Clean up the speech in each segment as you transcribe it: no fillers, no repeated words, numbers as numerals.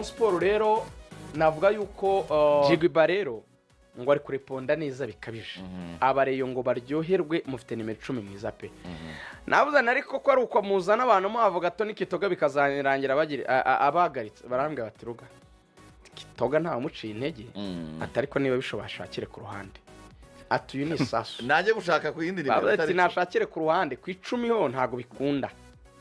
Sport rero navuga yuko Jigwiba rero ngo ari kureponda neza bikabije. Abareyo ngo baryoherwe, mufite nimero 10 mwiza pe. Nabuze ariko ko ari uko muzana abantu muhavuga Tony Kitoga, bikazarangira bagira abahagaritse. Barambwira bati: "Ruga, Kitoga ntawe umuciye intege." Ati: "Ariko niba bishoboye ashakire ku ruhande." Ati: "Uyu ni isasu." Najye gushaka ku yindi nimero Bavuze ati itari nashakire ku ruhande, ku 10 ho ntabwo bikunda.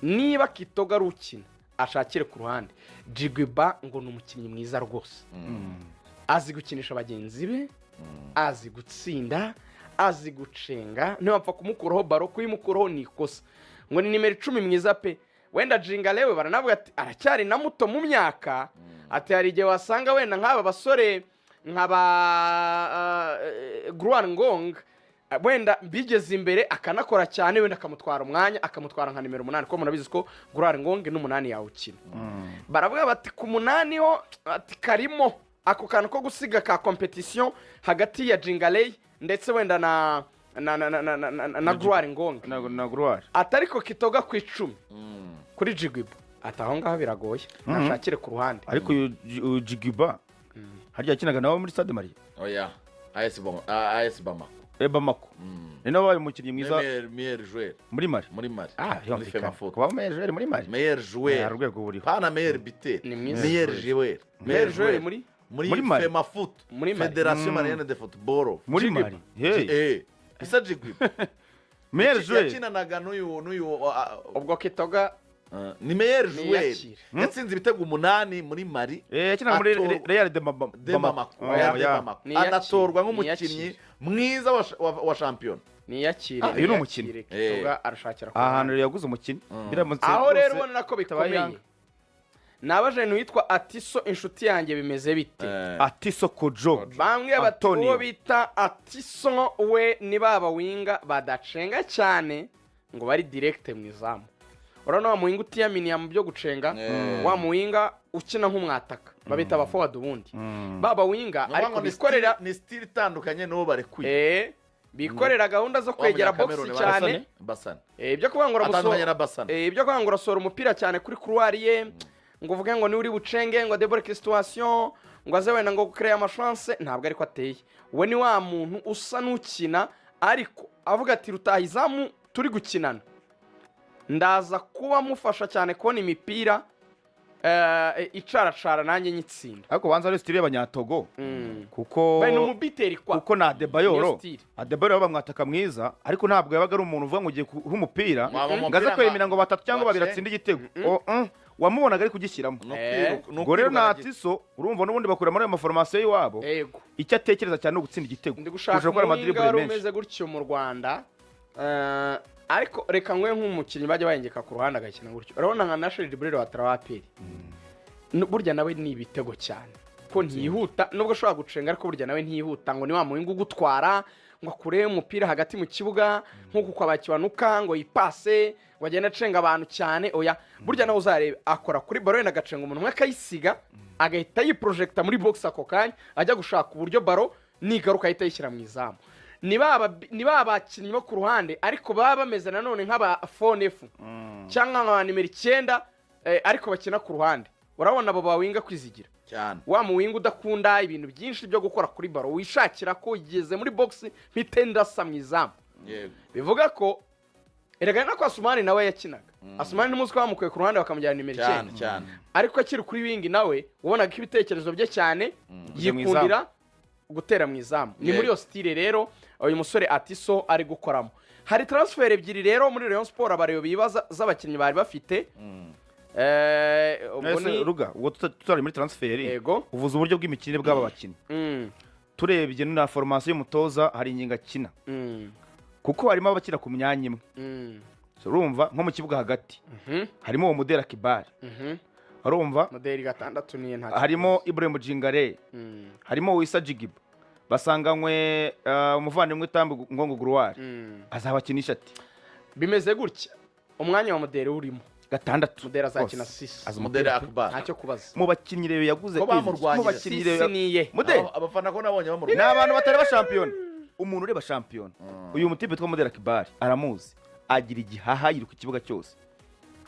Niba Kitoga ari ukina, ashakire ku ruhande. Jigwiba ngo ni umukinnyi mwiza rwose, azi gukinisha bagenzi be, azi gutsinda, azi gucenga, ntiwapfa kumukuraho ballon, kuyimukuraho ni ikosa. Ngo ni nimero 10 mwiza pe. Wenda Jingalewe baranavuga ati aracyari na muto mu myaka, ati hari igihe wasanga wenda nk'aba basore nk'aba Gruan Ngong wenda bigeze imbere akanakora cyane, wenda akamutwara umwanya, akamutwara nka nimero 8, kuko murabizi ko Gruan Ngong n'umunani yawukina. Baravuga bati ku 8 ho, ati karimo ako kantu ko gusiga ka compétition hagati ya Jingaley ndetse wenda na Gruan Ngong. Na Gruar. Ati ariko Kitoga ku 10 kuri Jigwiba, ati aho ngaho biragoye, nashakire ku ruhande. Ariko uyu Jigiba harya yakinaga nawe muri Stade Malien? Oya, AS Bama, AS Bamako. Bamako ni nawe wabaye umukinnyi mwiza. Meilleur joueur. Muri Mali. Muri Mali. Ah, muri yumvikana. FEMAFOOT. Kuba meilleur joueur muri Mali. Meilleur joueur. Hari urwego buriho. Pana meilleur buteur. Ni mwiza. Meilleur joueur. Meilleur joueur muri muri Muri Mali. FEMAFOOT. Muri Mali. Fédération Malienne de Football. Muri Jigwiba. Mali, hey. Issa Jigwiba. Meilleur joueur. Yakinanaga n'uyu Ubwo Kitoga ni meilleur joueur. Niyakire. Yatsinze ibitego 8 muri Mali. Yakinaga muri Real de de Bamako. Oh, Real de yeah. Bamako. Niyakire. Anatorwa nk'umukinnyi Niyakire. mwiza wa shampiyona. Niyakire. Ah, uyu ni umukinnyi. Niyakire, Kitoga arashakira ku Aha ruhande. hantu rero yaguze umukinnyi biramutse Aho rero rwose ubona ko bitabaye bikomeye. yanga. Nabajene witwa Atiso, inshuti yanjye, bimeze bite? Atiso Kojo. Bamwe bati Antonio. uwo bita Atiso we ni ba winger badacenga cyane, ngo bari direct mu izamu. Urabona wa muwinger utiyaminiya mu byo gucenga, wa muwinger ukina nk'umwataka, babita aba forward ubundi, ba winger Ni ariko ukuvuga ngo ni bikorera ni style itandukanye n'uwo barekuye. Bikorera gahunda zo Wa kwegera box Munyakameruni. cyane. Basane. Ibyo kuvuga ngo Atandukanye na Basane. Ibyo kuvuga ngo urasohora umupira cyane kuri couloir ye, ngo uvuge ngo niwe uri bucenge, ngo débloque situation, ngo aze wenda ngo gukereya amachance, ntabwo ariko ateye. We ni wa muntu usa n'ukina ariko avuga ati: "Rutahizamu turi gukinana ndaza kuba mufasha cyane kubona imipira icaracara, nanjye nyitsinda." Ariko banza ari style y'abanyatogo kuko Bari ni umubuteur kwa kuko na Adebayor. Niyo style. Adebayor yabaga mwataka mwiza, ariko ntabwo yabaga ari umuntu uvuga ngo ugiye kuha umupira Waba ngo aze umupira kwemera ngo batatu cyangwa babiri wacenga. atsinde igitego. Oh, wamubonaga ari kugishyiramo. No no Ubwo rero kwiruka na Atiso urumva n'ubundi bakura muri ayo maformation y'iwabo. Icyo atekereza cyane ni ugutsinda igitego Ndi gushaka kurusha gukora umuwinger amadribble wari menshi. umeze gutyo mu Rwanda. Ariko reka nkwe nk'umukinnyi bajya bahengeka ku ruhande agakina gutyo. Urabona nka Nasheri Jibril wa Tarawa APR, burya nawe ni ibitego cyane ko ntiyihuta, nubwo ashobora gucenga, ariko burya nawe ntiyihuta ngo ni wa muwinger ugutwara ngo akure umupira hagati mu kibuga nk'uku kwa Bakiwanuka, ngo yipase, ngo agende acenga abantu cyane. Oya, burya nawe uzarebe akora kuri ballon, wenda agacenga umuntu umwe akayisiga, agahita yiporojegita muri box ako kanya, ajya gushaka uburyo ballon nigaruka ahita ayishyira mu izamu. Ni ba bakinnyi bo ku ruhande, ariko baba bameze nanone nk'aba faux neuf cyangwa nka nimero 9, ariko bakina ku ruhande. Urabona abo bawinger Kwizigira? Cyane. Wa muwinger udakunda ibintu byinshi byo gukora kuri ballon, wishakira ko igeze muri box mpite ndasa mu izamu. Bivuga ko erega na ko Asumani nawe yakinaga. Asumani n'umunsi ko bamukuye ku ruhande bakamujyana nimero 9, ariko akiri kuri wing nawe wabonaga ko ibitekerezo bye cyane Kujya mu yikundira gutera mu izamu. Ni muri iyo style rero uyu musore Atiso ari gukoramo. Hari transfer ebyiri rero muri Rayon Sport abareba bibaza z'abakinnyi bari bafite. Ubwo Ese ni Ruga, ubwo tutari muri transfer, Yego. uvuze uburyo bw'imikinire bw'aba bakinnyi, turebye na formation y'umutoza, hari ingingo akina kuko harimo abakina ku myanya imwe. So, urumva nko mu kibuga hagati harimo uwo Mudera Kibari, urumva Moderi 6 niye nta harimo Ibrahim Jingare, harimo Wisa Jigiba, basanganywe umuvandimwe Tambi Ngongo Guruwari azabakinisha ati Bimeze gutya: umwanya wa Muderi urimo 6. Muderi azakina Rwose. 6. Azi Muderi umupira pe. Akbar. Ntacyo kubaza. Mu bakinnyi rero yaguze Ko bamurwanyije. mu bakinnyi 6 rero niye. Muderi Abafana ko nabonye ni bamurwanya. abantu batareba shampiyona. Umuntu ureba shampiyona, uyu mutipe witwa Muderi Akbar aramuzi, agira igihaha, yiruka ikibuga cyose.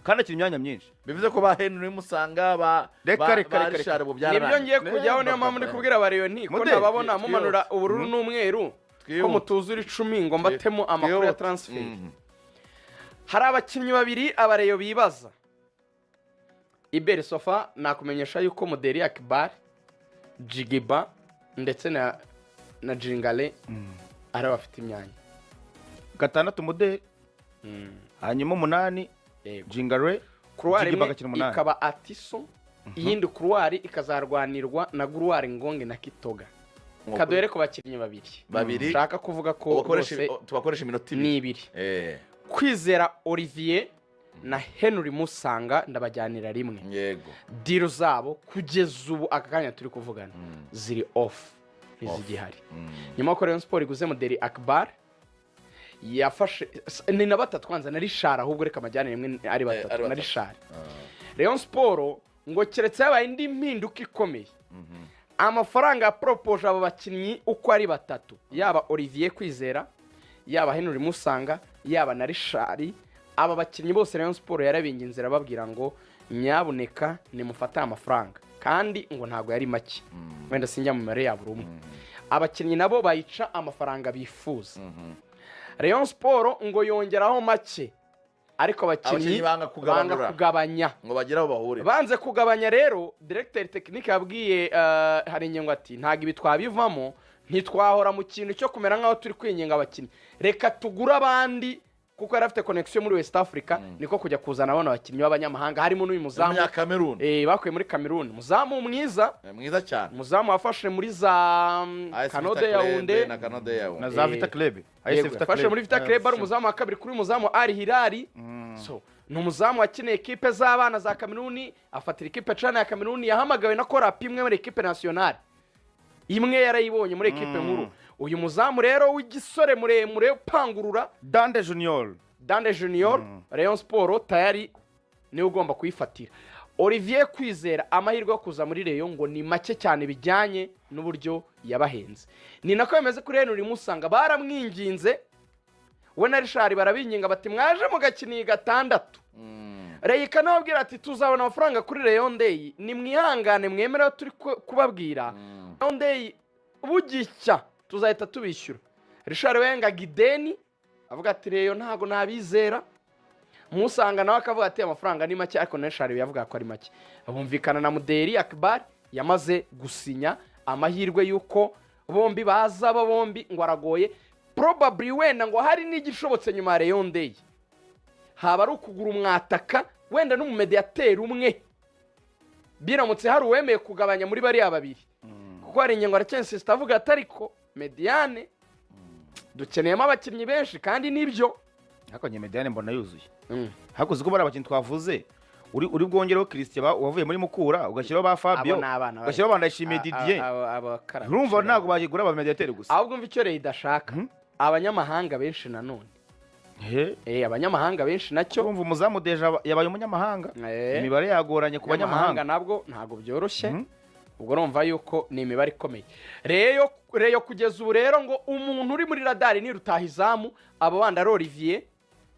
Kandi akina imyanya myinshi. Bivuze ko ba Henry Musanga ba Reka, ba reka, ba reka, reka. Richard ubu Nibyo byararangiye. ngiye kujyaho, niyo mpamvu ndi kubwira abareyo nti ko Mudeli, ndababona mumanura ubururu n'umweru, ko mutuzura 10 ngo mbatemo amakuru ya transfer. Hari abakinnyi babiri abareyo bibaza. Iberi Sofa, nakumenyesha yuko Muderi Akbar, Jigiba ndetse na Jingale ari abafite imyanya. 6 Muderi, hanyuma 8 Jingare. Couloir Jigiba imwe agakina 8. Ikaba Atiso, iyindi couloir ikazarwanirwa na Guruwari Ngonge na Kitoga. Kaduhere ku bakinnyi babiri Babiri. nshaka kuvuga ko Tubakoresha bose tubakoresha iminota ni 2. 2. Kwizera Olivier na Henry Musanga ndabajyanira rimwe. Deal zabo kugeza ubu aka kanya turi kuvugana ziri off, ntizigihari. Nyuma y'uko Rayon Sport iguze Muderi Akbar, yafashe ni na batatu kwanza na Richard, ahubwo reka amajyane rimwe ari batatu Ari na batatu. Richard. Rayon Sport ngo keretse yabaye indi mpinduka ikomeye, amafaranga yaporopoje abo bakinnyi uko ari batatu, yaba Olivier Kwizera, yaba Henry Musanga, yaba na Richard, aba bakinnyi bose Rayon Sport yarabinginze, irababwira ngo nyabuneka nimufate aya mafaranga, kandi ngo ntabwo yari make. Wenda sinjya mu mibare ya buri umwe. Abakinnyi nabo bayica amafaranga bifuza. Rayon Sport ngo yongeraho make, ariko abakinnyi Abakinnyi banga kugabanura. Banga kugabanya. Ngo bagere aho bahurira. Banze kugabanya. Rero directeur technique yabwiye hari ingingo ati ntabwo ibi twabivamo, ntitwahora mu kintu cyo kumera nk'aho turi kwinginga abakinnyi, reka tugure abandi, kuko yari afite connection muri West Africa. Niko kujya kuzana bano bakinnyi b'abanyamahanga, harimo n'uyu muzamu Umunyakameruni. Bakuye muri Cameroon, umuzamu mwiza. Mwiza cyane. Umuzamu wafashe muri za AS Kanode Vita Club Yaounde na Kanode Yaounde. Na za Vita Club. AS Yego, Vita yafashe Club. muri Vita Club ari umuzamu wa kabiri kuri umuzamu Al Hilal. So ni umuzamu wakineye ekipe z'abana za Cameroon, afatira ekipe cana ya Cameroon, yahamagawe na call-up imwe muri ekipe nationale, imwe yarayibonye muri ekipe nkuru. Uyu muzamu rero w'igisore muremure upangurura, Dande Junior. Dande Junior, Rayon Sport tayari niwe ugomba kuyifatira. Olivier Kwizera amahirwe yo kuza muri Rayon ngo ni make cyane bijyanye n'uburyo yabahenze. Ni nako bimeze kuri Henry Musanga, baramwinginze we na Richard, barabinginga bati mwaje mugakina iyi 6. Reyika nababwira ati tuzabona amafaranga kuri Rayon Day, nimwihangane mwemere aho turi kubabwira Rayon Day bugicya tuzahita tubishyura. Richard wengaga ideni avuga ati Rayon ntabwo nabizera. Musanga nawe akavuga ati amafaranga ni make, ariko na Richard yavuga ko ari make. Bumvikana na Muderi Akbar yamaze gusinya. Amahirwe y'uko bombi baza aba bombi ngo aragoye. Probably wenda ngo hari n'igishobotse nyuma ya Rayon Day, haba ari ukugura umwataka wenda n'umumediyateri umwe, biramutse hari uwemeye kugabanya muri bariya babiri, kuko hari ingingo aracyensisita avuga ati ariko médiane dukeneyemo abakinnyi benshi, kandi nibyo. Ariko njye médiane mbona yuzuye. Ariko uzi ko bari abakinnyi twavuze, uri bwongereho Christian wavuye muri Mukura, ugashyiraho ba Fabio, Abo ni abana ugashyiraho ba Ndayishimiye Didier. Urumva ntabwo bagigura aba mediateri gusa. Ahubwo umva icyo Rayon idashaka, abanyamahanga benshi nanone. Abanyamahanga benshi nacyo. Urumva umuzamu déjà yabaye umunyamahanga. Imibare yagoranye ku abanyamahanga banyamahanga. Nabwo ntabwo byoroshye. Ubwo urumva yuko ni imibare ikomeye. Rayon kugeza ubu rero ngo umuntu uri muri radari ni rutahizamu, abo bandi ari Olivier,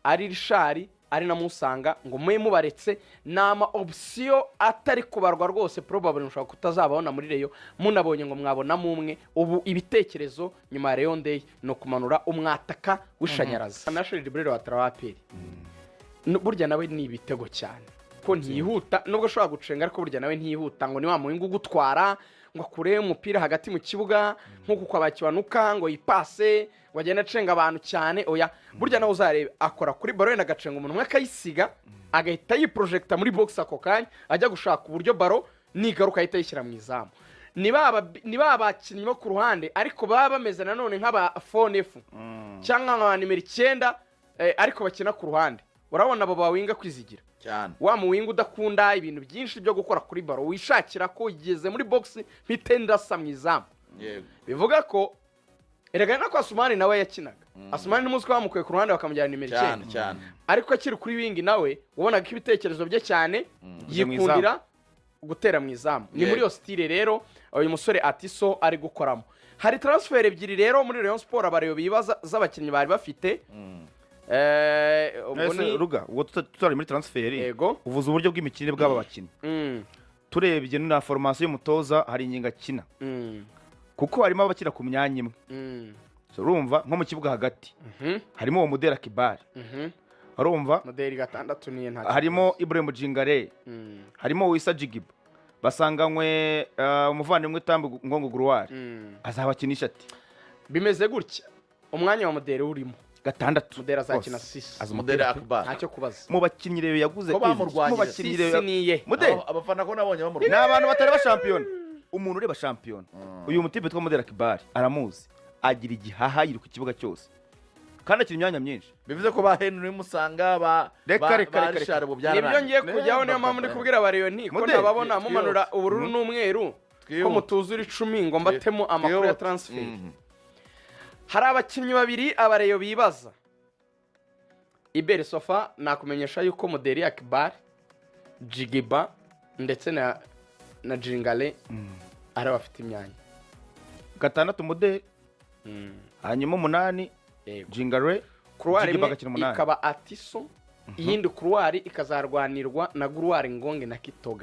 ari Richard, ari na Musanga, ngo mube mubaretse, ni ama option atari kubarwa rwose. Probably mushobora kutazababona muri Rayon, munabonye ngo mwabonamo umwe. Ubu ibitekerezo nyuma ya Rayon Day ni ukumanura umwataka w'ishanyarazi na Jibril Watara wa APR. Burya nawe ni ibitego cyane ko ntiyihuta, nubwo ashobora gucenga, ariko burya nawe ntiyihuta, ngo ni wa muhinga ugutwara ngo akure umupira hagati mu kibuga nk'uku kwa Bakiwanuka, ngo yipase, ngo agende acenga abantu cyane. Oya, burya nawe uzarebe akora kuri ballon, wenda agacenga umuntu umwe akayisiga, agahita yiporojegita muri box ako kanya, ajya gushaka uburyo ballon nigaruka ahita ayishyira mu izamu. Ni ba bakinnyi bo ku ruhande, ariko baba bameze nanone nk'aba fonefu cyangwa nka nimero 9, ariko bakina ku ruhande. Urabona abo bawinga Kwizigira Cyane. wa muwinga udakunda ibintu byinshi byo gukora kuri ballon, wishakira ko ugeze muri box mpite ndasa mu izamu. Bivuga ko erega na ko Asumani nawe yakinaga. Asumani n'umunsi ko bamukuye ku ruhande bakamujyana nimero Cyane. 9, Cyane. ariko akiri kuri wing nawe wabonaga ko ibitekerezo bye cyane Kujya mu yikundira gutera mu izamu. Ni muri iyo style rero uyu musore Atiso ari gukoramo. Hari transfer ebyiri rero muri Rayon Sport abareyo bibaza z'abakinnyi bari bafite. Ubwo Ese ni ruga ubwo tutari muri transfer, Yego. uvuze uburyo bw'imikinire bw'aba bakinnyi. Turebye na formation y'umutoza, hari ingingo akina, kuko harimo abakina ku myanya imwe. So, urumva nko mu kibuga hagati harimo uwo Muderi Akbar, urumva, Muderi gatandatu niye, nta harimo Ibrahim Jingare, harimo Wisa Jigiba, basanganywe umuvandimwe Tambi Ngongo Gruwari, azabakinisha ati? Bimeze gutya: umwanya wa Muderi urimo. Gatandatu. Muderi azakina Rwose. six. Azi Muderi umupira pe. Akbar. Ntacyo kubaza. Mu bakinnyi rero yaguze Ko bamurwanyije. mu bakinnyi Six rero niye. Muderi Abafana ko nabonye ni bamurwanya. abantu batareba shampiyona. Umuntu ureba shampiyona, uyu mutipe witwa Muderi Akbar aramuzi, agira igihaha, yiruka ikibuga cyose kandi akina imyanya myinshi. Bivuze ko ba Henry Musanga ba Reka, ba reka, ba reka, reka. Richard ubu Nibyo byararangiye. ngiye kujyaho, niyo mpamvu ndi kubwira abareyo nti ko Muderi, ntababona mumanura ubururu n'umweru, ko Twihute. mutuzura 10 ngo mbatemo amakuru ya Twihute. transfer. Hari abakinnyi babiri abareyo bibaza. Iberi Sofa, nakumenyesha yuko Muderi Akbar, Jigiba ndetse na Jingale ari abafite imyanya. Gatandatu Muderi, hanyuma umunani Yego. Jingare. Couloir Jigiba imwe agakina umunani. ikaba Atiso, iyindi couloir ikazarwanirwa na Guruwari Ngonge na Kitoga.